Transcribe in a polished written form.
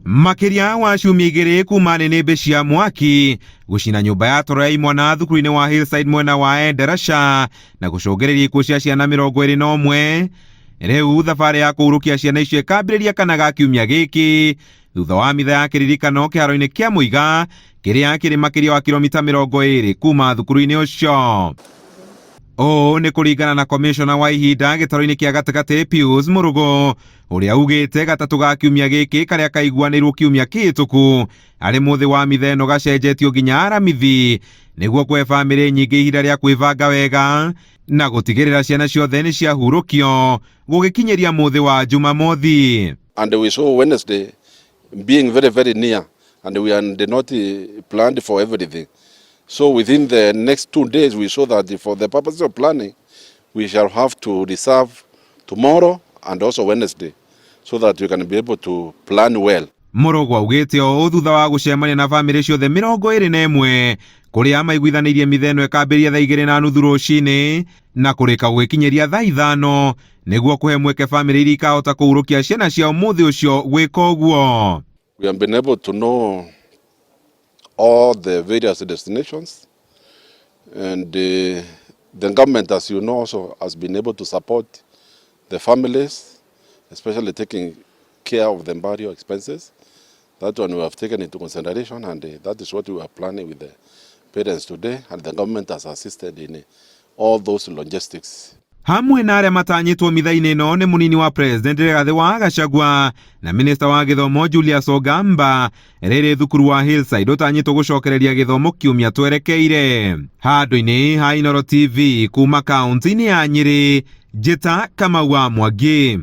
Makĩria wa ciumia igĩrĩ kuma nĩnĩmbĩ cia mwaki gũcina nyũmba ya toro ya imwana thukuru-inĩ wa Hillside mwena wa Endarasha na gũcũngĩrĩria ikuũ cia ciana 21. Rĩu thabarĩ ya kũhurũkia ciana icio ĩkambĩrĩria kana ga kiumia gĩkĩ thutha wa mitha ya kĩririkano kĩharo-inĩ kĩa Mũiga kĩrĩa kĩrĩ makĩria wa kilomita 20 kuma thukuru-inĩ ũcio. Ũũ nĩ kũringana na komishona wa ihinda gĩtarũ-inĩ kĩa gatagatĩ Pius Mũrũgũ ũrĩa ugĩte gatatũ ga kiumia gĩkĩ karĩa kaiguanĩirwo kiumia kĩhĩtũku arĩ mũthĩ wa mitha ĩno gacenjetio nginya Aramithi nĩguo kũhe bamĩrĩ nyingĩ ihinda rĩa kwĩbanga wega na gũtigĩrĩra ciana ciothe nĩ ciahurũkio gũgĩkinyĩria mũthĩ wa Jumamothi. And we saw Wednesday being very, very near, and we had not planned for everything. So within the next 2 days, we saw that for the purpose of planning, we shall have to reserve tomorrow and also Wednesday so that we can be able to plan well. Mũrũgũ augĩte ũũ thutha wa gũcemania na bamĩrĩ ciothe 21 kũrĩa maiguithanĩirie mitha ĩno ĩkambĩrĩria thaa 2:30 rũcinĩ na kũrĩka gũgĩkinyĩria thaa 5 nĩguo kũhe mweke bamĩrĩ iria ikahota kũhurũkia ciana ciao mũthĩ ũcio gwĩka ũguo. We have been able to know all the various destinations, and the government, as you know, also has been able to support the families, especially taking care of the burial expenses. That one we have taken into consideration, and that is what we are planning with the parents today, and the government has assisted in all those logistics. Hamwe na arĩa matanyĩtwo mitha-inĩ ĩno nĩ mũnini wa president Rigathĩ wa Gachagua na minista wa gĩthomo Julius Ogamba. Rĩrĩ thukuru wa Hillside ũtanyĩtwo gũcokereria gĩthomo kiumia twerekeire. Handũ-inĩ ha Inooro TV kuma kaunti-inĩ ya Nyĩrĩ, Njĩta Kamau wa Mwangi.